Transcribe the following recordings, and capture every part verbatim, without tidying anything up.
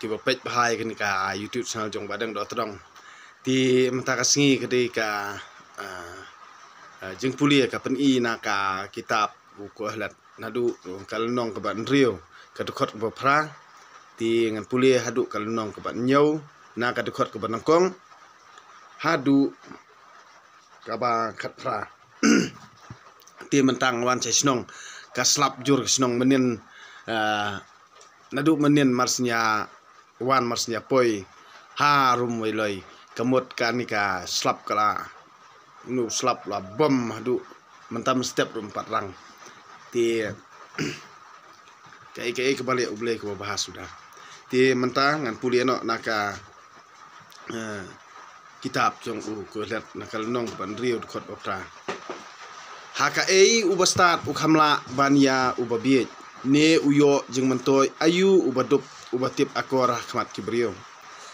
Kiba peit bha ïa kane ka YouTube channel jong Bah Deng Dohtdong. Te mynta ka sngi ka dei ka, ah, ah, jingpule ka pyni na ka kitab u Kohelet naduh ka lynnong kaba hynriew ka dkhot kaba phra. Te ngan pule haduh ka lynnong kaba hynñiew na ka dkhot kaba nyngkong haduh kaba khatphra. Te mynta nga wan sha shnong, ka slap jur ka shnong mynnin, ah, naduh mynnin mar sñia wan mar sñia poi harum Wailoi, ka mut kane ka slap ka la, nu slap la bom haduh mynta mynstep ruh ym pat rang. Te kaei kaei kaba leh U Blei kaba bha suda. Te mynta ngan pule noh na ka, eh, kitab jong u Kohelet na ka lynnong kaba hynriew dkhot ba phra. Ha kaei uba stad u kham lah ban ïa uba bieit, ne u ïoh jingmyntoi aïu uba duk, uba tip akor ha khmat ki briew?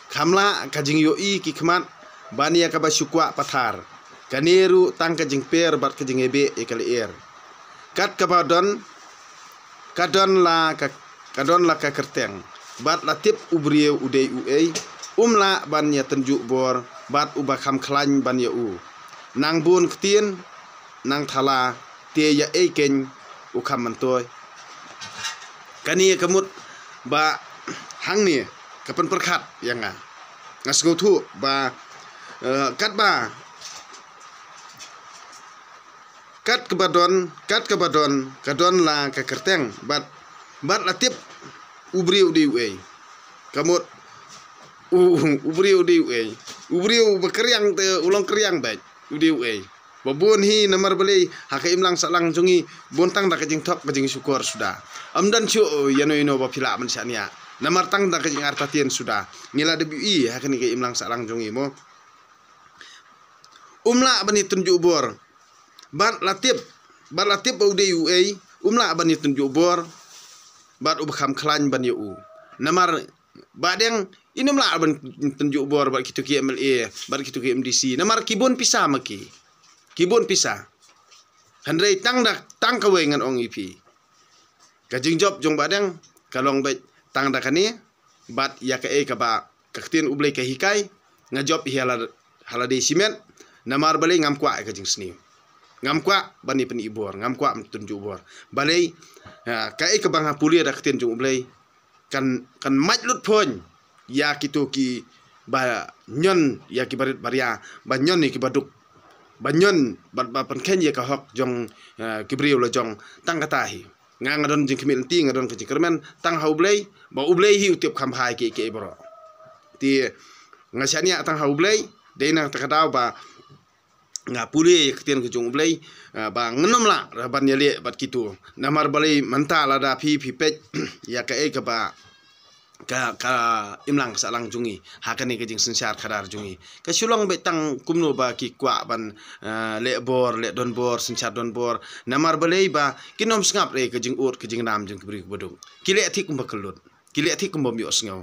Kham lah ka jingïohi ki khmat ban ïa kaba shu kwah pathar, kane ruh tang ka jingper bad ka jingïabeh ïa ka lyer. Kat kaba don, ka don la ka, ka don la ka kyrteng, bad la tip u briew u dei uei, um lah ban ïa tynjuh bor bad uba kham khlaiñ ban ïa u. Nang bun ktien, nang thala, te ïa ei keiñ u kham myntoi? Kane ka mut ba hangne ka pynpyrkhat ïa nga. Nga sngewthuh ba, eh, katba, kat kaba don, kat kaba don, ka don la ka kyrteng, bad, bad la tip u briew u dei uei. Ka mut u, u briew u dei uei. U briew ba kyrïang te u long kyrïang beit, u dei uei. Ba bun hi, namar balei ha ka imlang sahlang jong ngi bun tang da ka jingthok ka jingshukor suda. Ym don shuh ïano ïano ba phi lah ban shaniah. Namar tang da ka jingartatien suda. Ngi la dep ïohi ha kane ka imlang sahlang jong ngi mo. Um lah ban ïa tynjuh bor. Bad la tip, bad la tip ba u dei uei, um lah ban ïa tynjuh bor bad uba kham khlaiñ ban ïa u. Namar Bah Deng, in ym lah ban tynjuh bor bad kito ki M L A bad kito ki M D C. Namar ki bun pisa ma ki. Ki bun pisa. Hynrei tang da, tang kawei ngan ong ïa phi. Ka jingjop jong Bah Deng ka long beit tang da kane, bad ïa kaei kaba ka ktien U Blei ka hikai, nga jop hi ha la, ha lade shimet. Namar balei? Ngam kwah ïa ka jingsniew. Ngam kwah ban ïa pyni bor, ngam kwah ban tynjuh bor. Balei? Ha, kaei kaba nga pule da ka ktien jong U Blei kan, kan mait lut phuiñ ïa kito kiba ñion ïa ki barit baria, ba ñion ïa kiba duk, ba ñion, ba, ba pynkheiñ ïa ka hok jong, eh, ki briew la jong. Tang kata hi. Nga, nga don jingkhmih lynti, nga don ka jingkyrmen tang ha U Blei, ba U Blei hi u tip kham bha ïa kiei kiei baroh. Te nga shaniah tang ha U Blei, dei na kata ka daw ba nga pule ïa ka ktien ka jong U Blei, ah, ba ngan ym lah ban ïaleh bad kito. Namar balei? Mynta lada phi, phi peit ïa kaei kaba ka, ka imlang sahlang jong ngi ha kane ka jingsynshar khadar jong ngi, ka shu long beit tang kumno ba ki kwah ban, ah, leh bor, leh donbor, synshar donbor. Namar balei? Ba kin ym sngap re ka jingud ka jingnam jong ki briew kiba duk. Ki leh thik kumba kyllut, ki leh thik kumba ym ïohsngew.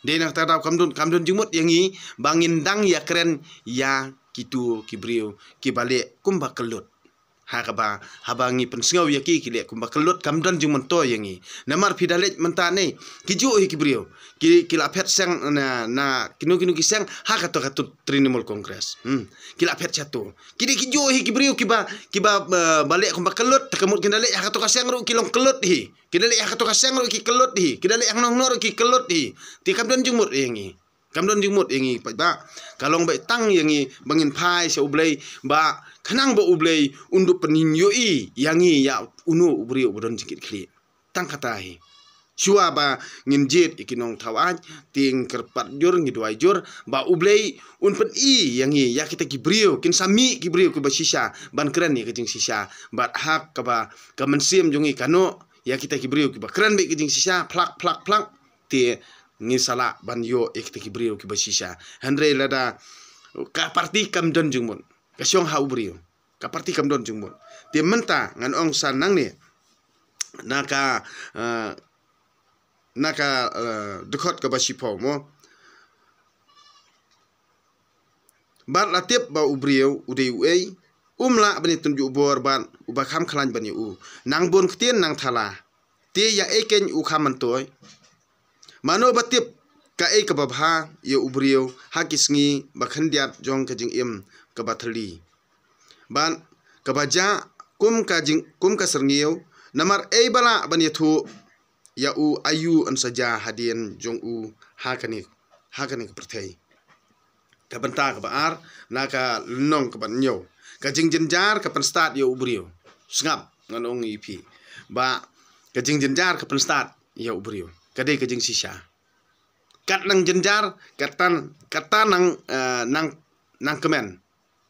Dei na kata ka daw kam don, kam don jingmut ïa ngi ba ngin dang ïakren ïa kito ki briew kiba leh kumba kyllut. Ha kaba, haba ngi pynsngew ïa ki, ki leh kumba kyllut, kam don jingmyntoi ïa ngi. Namar phi da leit mynta ne, ki juh hi ki briew, ki, ki la phet seng na, na kino kino ki seng ha kato ka Trinamool Congress. Hmm. Ki la phet shato. Ki dei ki juh hi ki briew kiba, kiba, eh, ba leh kumba kyllut, te ka mut ki da leit ha kato ka seng ruh ki long kyllut hi. Ki da leit ha kato ka seng ruh ki kyllut hi. Ki da leit hangno hangno ruh ki kyllut hi. Te kam don jingmut ïa ngi. Kam don jingmut ïa ngi paidbah. Ka long beit tang ïa ngi ba ngin phai sha U Blei, ba khnang ba U Blei un dup pynïohi ïa ngi ïa uno u briew uba don jingkitkhlieh. Tang kata hi. Shuwa ba ngin jied ïa ki nongthaw aiñ, te ngi kyrpad jur, ngi duwai jur ba U Blei un pyni ïa ngi ïa kita ki briew, kin sa mih ki briew kiba shisha ban kren ïa ka jingshisha. Bad ha kaba ka mynsiem jong ngi ka noh ïa kita ki briew kiba kren beit ka jingshisha, phlak, phlak, phlak, te ngi sa lah ban ïoh ïa kita ki briew kiba shisha. Hynrei lada ka parti kam don jingmut, ka shong ha u briew, ka parti kam don jingmut. Te mynta ngan ong sa nangne na ka, eh, na ka, eh, dkhot kaba shiphew mo. Bad la tip ba u briew u dei uei, um lah ban ïatynjuh bor bad uba kham khlaiñ ban ïa u. Nang bun ktien nang thala, te ïa ei keiñ u kham myntoi? Mano ba tip kaei kaba bha ïa u briew ha ki sngi ba khyndiat jong ka jingim kaba thylli. Bad kaba jah kum ka jing, kum ka syrngiew, namar ei ba lah ban ïathuh ïa u aïu yn sa jia hadien jong u ha kane, ha kane ka pyrthei. Ka bynta kaba ar, na ka lynnong kaba hynñiew. Ka jingjynjar ka pynstad ïa u briew. Sngap, ngan ong ïa phi. Ba ka jingjynjar ka pynstad ïa u briew. Ka dei ka jingshisha. Kat nang jynjar, kat tan, kat tan nang, eh, nang, nang kmen.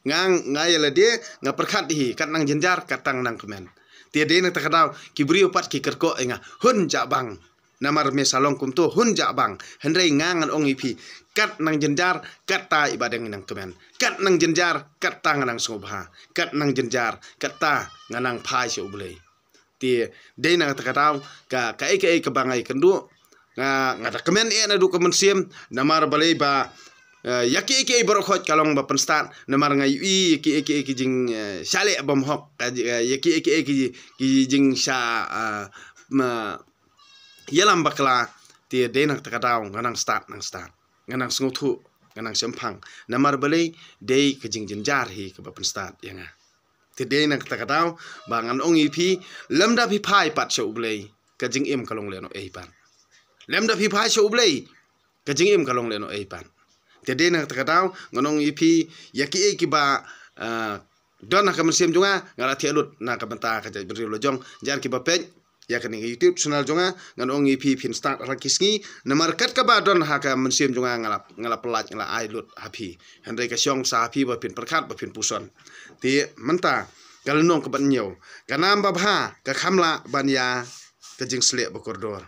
Nga, nga ïa lade, nga pyrkhat hi, kat nang jynjar, kat tan nang kmen. Te dei na kata ka daw, ki briew pat ki kyrkhu ïa nga, hun jah bang. Namar me sa long kumto, hun jah bang. Hynrei nga ngan ong ïa phi, kat nang jynjar, kat ta i ba dang nang kmen. Kat nang jynjar, kat ta ngan nang sngewbha. Kat nang jynjar, kat ta ngan nang phai sha u Blei. Te dei na kata ka daw, ka, kaei kaei kaba nga ïakynduh. Nga, nga da kmen eh naduh ka mynsiem, namar balei ba, eh, ïa kiei kiei baroh khoit ka long ba pynstad, namar nga ïohi ïa kiei kiei ki jing, eh, shaleh bymhok, ka ji-, eh, ïa kiei kiei ki, ki jingsha, ah, ma, ïalam bakla, te dei na kata ka daw, nga nang stad, nang stad. Nga nang sngewthuh, nga nang shemphang. Namar balei, dei ka jingjynjar hi kaba pynstad ïa nga. Te dei na kata ka daw, ba ngan ong ïa phi, lymda phi phai pat sha u Blei, ka jingim ka long lehnohei pat. Lymda phi phai sha u Blei, ka jingim ka long lehnohei pat. Te dei na kata ka daw, ngan ong ïa phi, ïa kiei kiba, ah, don ha ka mynsiem jong nga, nga la thiah lut na ka bynta ka jaitbynriew la jong, jar kiba peit ïa kane ka YouTube channel jong nga, ngan ong ïa phi phin stad ha la ki sngi, namar kat kaba don ha ka mynsiem jong nga, nga la, nga la pyllait, nga la ai lut ha phi. Hynrei ka shong sa ha phi ba phin pyrkhat, ba phin puson. Te mynta, ka lynnong kaba hynñiew. Ka nam babha, ka kham lah ban ïa ka jingshlei bakordor.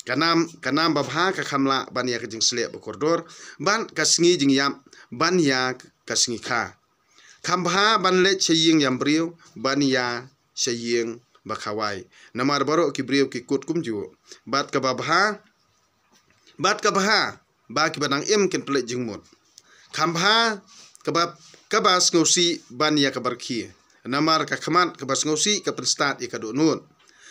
Ka nam, ka nam babha, ka kham lah ban ïa ka jingshlei bakordor. Bad ka sngi jingïap, ban ïa ka sngi kha. Kham bha ban leit sha ïing ïam briew, ban ïa sha ïing ba khawai. Namar baroh ki briew ki kut kumjuh. Bad kaba bha, bad kaba bha, ba kiba dang im kin pynleit jingmut. Kham bha, kaba, kaba sngewsih ban ïa kaba rkhie. Namar ka khmat kaba sngewsih ka pynstad ïa ka dohnud.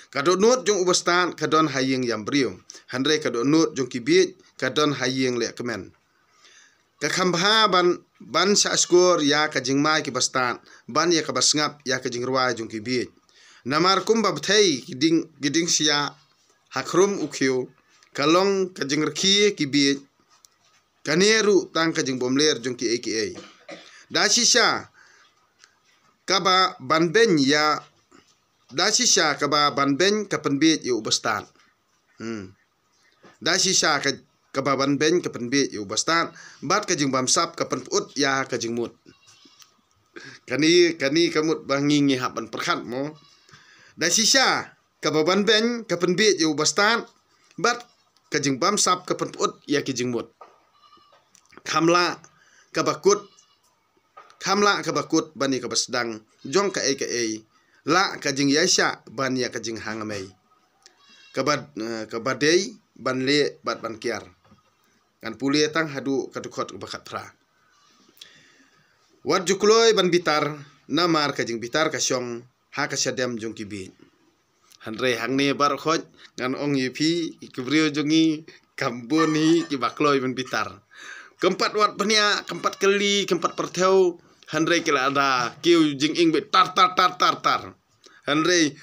Ka dohnud jong uba stad ka don ha ïing ïam briew. Hynrei ka dohnud jong ki bieit ka don ha ïing leh kmen. Ka kham bha ban, ban shah shkor ïa ka jingma kiba stad, ban ïa kaba sngap ïa ka jingrwai jong ki bieit. Namar kumba bthei ki dieng, ki dieng shyiap ha khrum u khiew, ka long ka jingrkhie ki bieit, kane ruh tang ka jingbymler jong kiei kiei. Da shisha kaba ban beiñ ïa, da shisha kaba ban beiñ ka pynbieit ïa uba stad. Hmm. Da shisha ka, kaba ban beiñ ka pynbieit ïa uba stad, bad ka jingbamsap ka pynpyut ïa ka jingmut. Kane, kane ka mut ba ngi ngi hap ban pyrkhat mo. Da shisha kaba ban beiñ ka pynbieit ïa uba stad, bad ka jingbamsap ka pynpyut ïa ki jingmut. Kham lah kaba kut, kham lah kaba kut ban ïa kaba sdang jong kaei kaei, lah ka jingïaishah ban ïa ka jinghangmei. Kaba, eh, kaba dei ban leh bad ban kiar. Ngan pule tang haduh ka dkhot kaba khatphra. Wat ju kloi ban bitar, namar ka jingbitar ka shong ha ka shadem jong ki bieit. Hynrei hangne baroh khoit, ngan ong ïa phi, ki briew jong ngi, kam bun hi kiba kloi ban bitar. Kam pat wad bniah, kam pat kylli, kam pat pyrthew, hynrei ki la da kiew jingim beit tar, tar, tar, tar, tar. Hynrei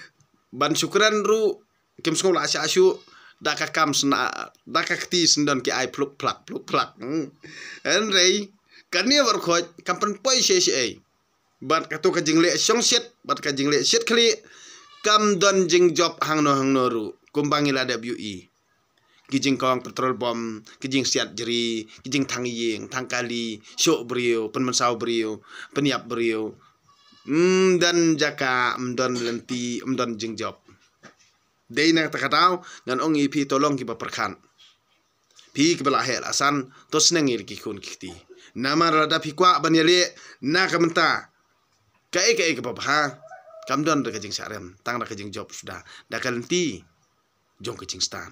ban shu kren ruh, kim sngew lah shah shuh, da ka kam sna, da ka kti sndon ki ai phluk phlak, phluk phlak. Hmm. Hynrei kane baroh khoit, kam pynpoi shisha ei. Bad kato ka jingleh shongshit, bad ka jingleh shit khlieh, kam don jingjop hangno hangno ruh, kumba ngi la dep ïohi. Ki jingkong petrol bom, ki jingsiat jri, ki jingthang ïing, thang kali, shoh briew, pynmynsaw briew, pynïap briew. Ym don jaka, ym don lynti, ym don jingjop. Dei na kata ka daw, ngan ong ïa phi to long kiba pyrkhat. Phi kiba la heh la san, to sneng ïa ki khun ki kti. Namar lada phi kwah ban ïaleh na ka bynta kaei kaei kaba bha, kam don da ka jingshah rem, tang da ka jingjop suda, da ka lynti jong ka jingstad.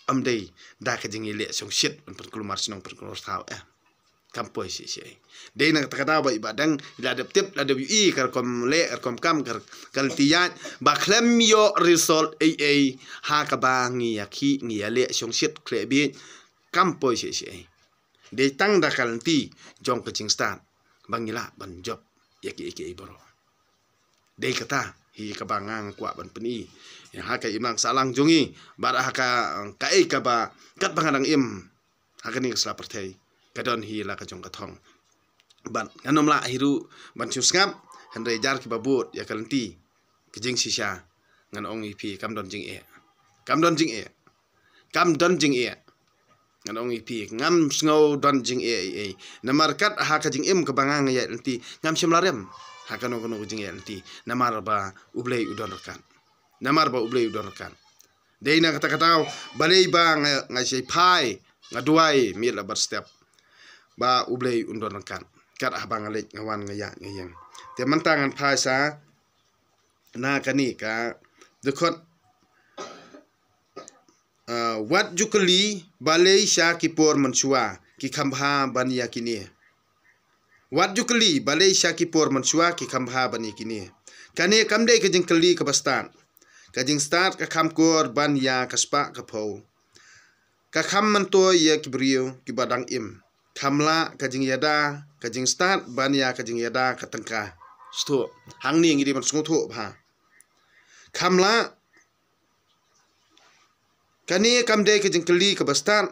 Ym dei da ka jingïaleh shongshit ban pynkulmar shnong pynkulmar thaw eh. Kam poi shisha ei. Dei na kata ka daw ba i Bah Deng, i la dep tip, la dep ïohi ka rukom leh, ka rukom kam, ka, ka lynti ïaid, ba khlem ïoh result ei ei ha kaba ngi ïakhih, ngi ïaleh shongshit khleh bieit. kam poi shi shi. Dei tang da ka lynti jong ka jingstad ba ngi lah ban jop ïa ki, ïa ki ei baroh. Dei kata hi kaba nga nga kwah ban pyni ïa ha ka imlang sahlang jong ngi, bad ha ka, ka ei kaba kat ba nga dang im ha kane ka sla pyrthei, ka don hi la ka jong ka thong. Bad ngan ym lah hi ruh ban shu sngap, hynrei jar kiba bud ïa ka lynti, ka jingshisha, ngan ong ïa phi kam don jingeh. Kam don jingeh. Kam don jingeh. Ngan ong ïa phi, ngam sngew don jingeh ei ei. Namar kat ha ka jingim kaba nga nga ïaid lynti, ngam shym la rem ha kano kano ka jingeh lynti. Namar ba U Blei u don ryngkat. Namar ba U Blei u don ryngkat. Dei na kata ka daw, balei ba nga, nga shai phai, nga duwai miet la bad step, ba U Blei un don ryngkat. Kat haba nga leit, nga wan, nga ïaid, nga ïeng. Te mynta ngan phai sa na kane ka dkhot, ah, wat ju kylli balei sha ki por mynshuwa ki kham bha ban ïa kine. Wat ju kylli balei sha ki por mynshuwa ki kham bha ban ïa kine. Kane kam dei ka jingkylli kaba stad. Ka jingstad ka kham kor ban ïa ka spah ka phew. Ka kham myntoi ïa ki briew kiba dang im. Kham lah ka jingïada, ka jingstad ban ïa ka jingïada ka tyngka. Sngewthuh. Hangne ngi dei ban sngewthuh bha. Kham lah. Kane kam dei ka jingkylli kaba stad.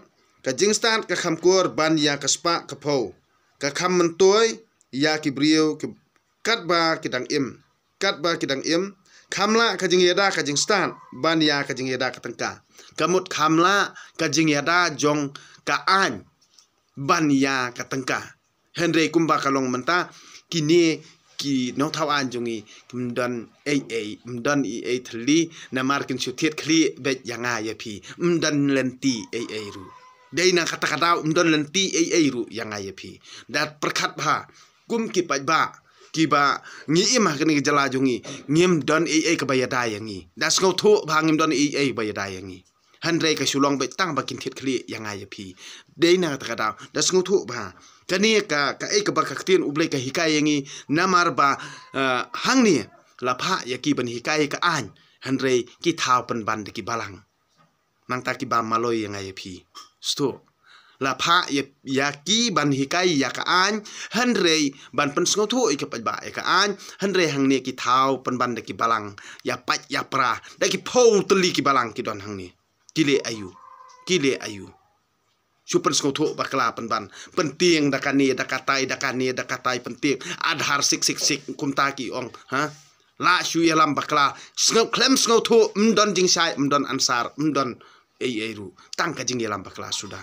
Ka jingstad ka kham kor ban ïa ka spah ka phew. Ka kham myntoi ïa ki briew ki, katba ki dang im. Katba ki dang im. Kham lah ka jingïada ka jingstad ban ïa ka jingïada ka tyngka. Ka mut kham lah ka jingïada jong ka aiñ ban ïa ka tyngka. Hynrei kumba ka long mynta, kine ki nongthaw aiñ jong ngi kim don ei ei, ym don ei ei thylli, namar kin shu thied khlieh beit ïa nga ïa phi, ym don lynti ei ei ruh. Dei na kata ka daw ym don lynti ei ei ruh ïa nga ïa phi. Da pyrkhat bha, kum ki paidbah kiba ngi im ha kane ka jylla jong ngi, ngim don ei ei kaba ïada ïa ngi. Da sngewthuh bha, ngim don ei ei ba ïada ïa ngi. Hynrei ka shu long beit tang ba kin thied khlieh ïa nga ïa phi. Dei na kata ka daw, da sngewthuh bha. Kane ka, ka ei kaba ka ktien U Blei ka hikai ïa ngi, namar ba, eh, hangne la phah ïa ki ban hikai ïa ka aiñ, hynrei ki thaw pynban da ki balang. Nangta ki bam maloi ïa nga ïa phi. Sngewthuh. La phah ïa, ïa ki ban hikai ïa ka aiñ, hynrei ban pynsngewthuh ïa ki paidbah ïa ka aiñ, hynrei hangne ki thaw pynban da ki balang, ïa pait ïa pra, da ki phew tylli ki balang ki don hangne. Ki leh aïu. Ki leh aïu. Shu pynsngewthuh bakla pynban. Pyntieng da kane, da katai, da kane, da katai pyntieng. Aadhaar six six six, kumta ki ong, ha? La shu ïalam bakla. Sngew khlem sngewthuh, ym don jingshai, ym don answer, ym don ei ei ruh. Tang ka jingïalam bakla suda.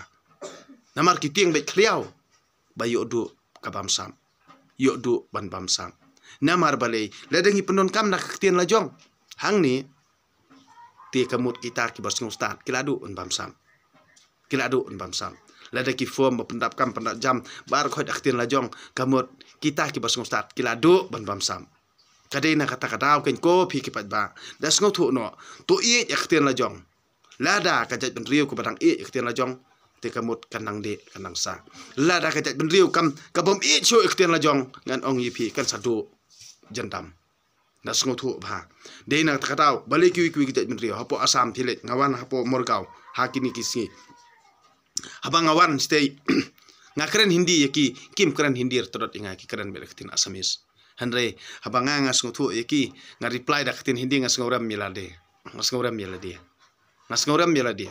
Namar ki tieng beit khliaw. Ba ïoh duh ka bamsap. Ïoh duh ban bamsap. Namar balei, lada ngi pyndonkam da ka ktien la jong. Hangne, te ka mut kita kiba sngewstad, ki la duh ban bamsap. Ki la duh ban bamsap. Lada ki form ba pyndap kam pyndap jam, ba ar khoit da ka ktien la jong, ka mut kita kiba sngewstad, ki la duh ban bamsap. Ka dei na kata ka daw kein ko phi ki paidbah. Da sngewthuh noh, to ïeit ïa ka ktien la jong. Lada ka jaitbynriew kaba dang ïeit ïa ka ktien la jong, te ka mut kan nang dih, kan nang sah. Lada ka jaitbynriew kam, ka bym ïeit shuh ïa ka ktien la jong, ngan ong ïa phi kan sa duh jyndam. Da sngewthuh bha. Dei na kata ka daw, balei kiwei kiwei ki jaitbynriew, hapoh Assam phi leit, nga wan hapoh Morgaon, ha kine ki sngi. Haba nga wan shatei, nga kren Hindi ïa ki, kim kren Hindi rtdot ïa nga, ki kren beit da ka ktien Assamese. Hynrei, haba nga, nga sngewthuh ïa ki, nga reply da ka ktien Hindi, nga sngewrem ïa lade. Nga sngewrem ïa lade. Nga sngewrem ïa lade.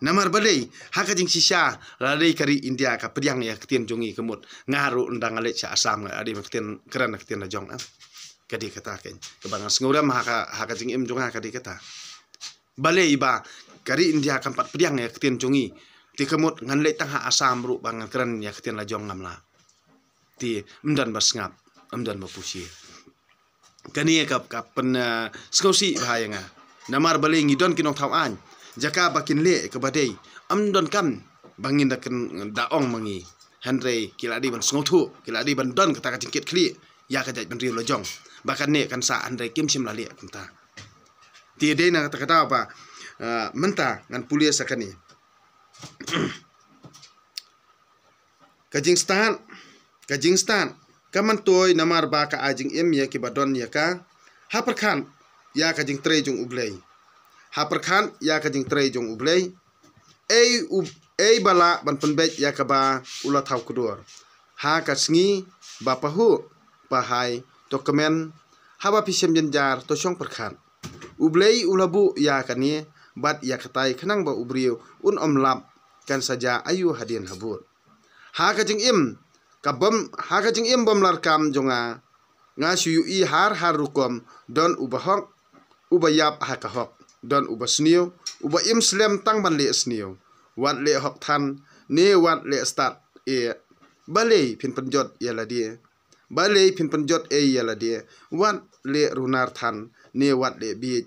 Namar balei, ha ka jingshisha, lada ka ri India ka pdiang ïa ka ktien jong ngi ka mut. Nga ruh ynda nga leit sha Assam nga dei ban ktien, kren ka ktien la jong, em. Ka dei kata kein. Kaba nga sngewrem ha ka, ha ka jingim jong nga ka dei kata. Balei ba ka ri India kam pat pdiang ïa ka ktien jong ngi. Te ka mut ngan leit tang ha Assam ruh ba ngan kren ïa ka ktien la jong ngam lah. Te ym don ba sngap, ym don ba pusi. Kane ka, ka pyn, eh, sngewsih bha ïa nga. Namar balei ngi don ki nongthaw aiñ. Jaka ba kin leh kaba dei. Ym don kam ba ngin da kyn, da ong ma ngi. Hynrei ki la dei ban sngewthuh, ki la dei ban don kata ka jingkit khlieh ïa ka jaitbynriew la jong. Ba kan neh kan sah hynrei kim shym la leh kumta. Te dei na kata ka daw ba, eh, mynta ngan pule sa kane. Ka jingstad, ka jingstad, ka myntoi namar ba ka ai jingim ïa kiba don ïa ka. Ha pyrkhat ïa ka jingtrei jong U Blei. Ha pyrkhat ïa ka jingtrei jong U Blei. Ei U, Ei ba lah ban pynbeit ïa kaba u la thaw kdur. Ha ka sngi ba pahuh, pahai, to kmen, haba phi shem jynjar to shong pyrkhat. U Blei u la buh ïa kane bad ïa katai khnang ba u briew un ym lap, kan sa jia aïu hadien habud. Ha ka jingim, ka bym, ha ka jingim bym larkam jong nga, nga shu ïohi har har rukom, don uba hok, uba ïap ha ka hok, don uba sniew, uba im slem tang ban leh sniew. Wat leh hok than, ne wat leh stad, eh, balei phin pynjot ïa lade. Balei phin pynjot ei ïa lade, wat leh runar than, ne wat leh biej.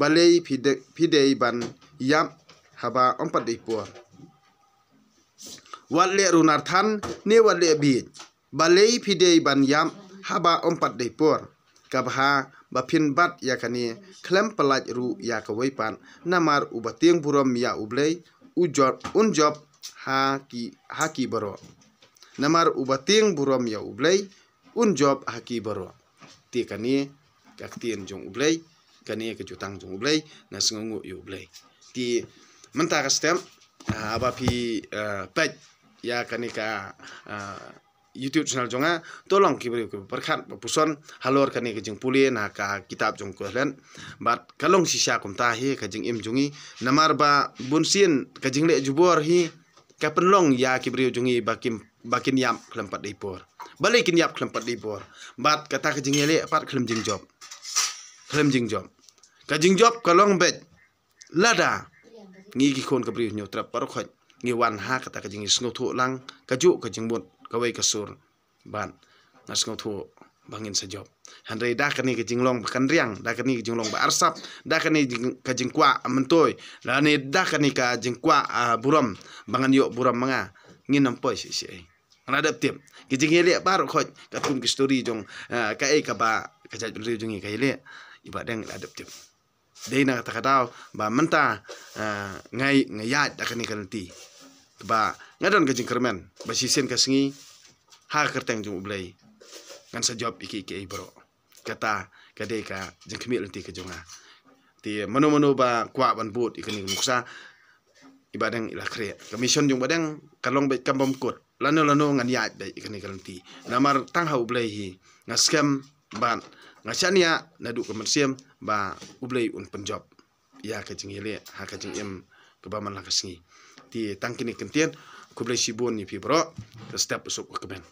Balei phi de-, phi dei ban ïap haba ym pat dei por. Wat leh runar than, ne wat leh biej. Balei phi dei ban ïap haba ym pat dei por. Ka bha ba phin bat ïa kane, khlem pyllait ruh ïa kawei pat, namar uba tieng burom ïa U Blei, u jop, un jop ha ki, ha ki baroh. Namar uba tieng burom ïa U Blei, un jop ha ki baroh. Te kane ka ktien jong U Blei, kane ka jutang jong U Blei, nga sngewnguh ïa U Blei. Te mynta ka step, ah, haba phi, ah, peit ïa kane ka, ah, YouTube channel jong nga, to long ki briew kiba pyrkhat ba puson halor kane ka jingpule na ka kitab jong u Koheleth. Bad ka long shisha kumta hi ka jingim jong ngi, namar ba bunsien ka jingleh jubor hi ka pynlong ïa ki briew jong ngi ba kin, ba kin ïap khlem pat dei por. Balei kin ïap khlem pat dei por? Bad kata ka jingïaleh pat khlem jingjop. Khlem jingjop. Ka jingjop ka long beit lada ngi ki khun ka briew Hynñiewtrep baroh khoit ngi wan ha kata ka jingïasngewthuh lang, kajuh ka jingmut kawei ka sur. Bad nga sngewthuh ba ngin sa jop. Hynrei da kane ka jinglong ba kynriang, da kane ka jinglong ba arsap, da kane jing-, ka jingkwah myntoi, lane da kane ka jingkwah, ah, burom ba ngan ïoh burom ma nga, ngin ym poi shisha. Nga la dep tip ki jingïaleh baroh khoit katkum ki story jong, ah, kaei kaba ka jaitbynriew jong ngi ka ïaleh. I Bah Deng la dep tip. Dei na kata ka daw ba mynta, ah, nga, nga ïaid da kane ka lynti ba nga don ka jingkyrmen ba shisien ka sngi ha ka kyrteng jong U Blei ngan sa jop ïa kiei kiei baroh. Kata ka dei ka jingkhmih lynti ka jong nga. Te mano mano ba kwah ban bud ïa kane ka nuksa, i Bah Deng i la khreh. Ka mission jong Bah Deng ka long beit kam bym kut. Lano lano ngan ïaid beit ïa kane ka lynti. Namar tang ha U Blei hi nga skhem bad nga shaniah naduh ka mynsiem ba U Blei un pynjop ïa ka jingïaleh ha ka jingim kaba man la ka sngi. Te tang kine ki kyntien, khublei shibun ïa phi baroh. Ka step u suk ka kmen.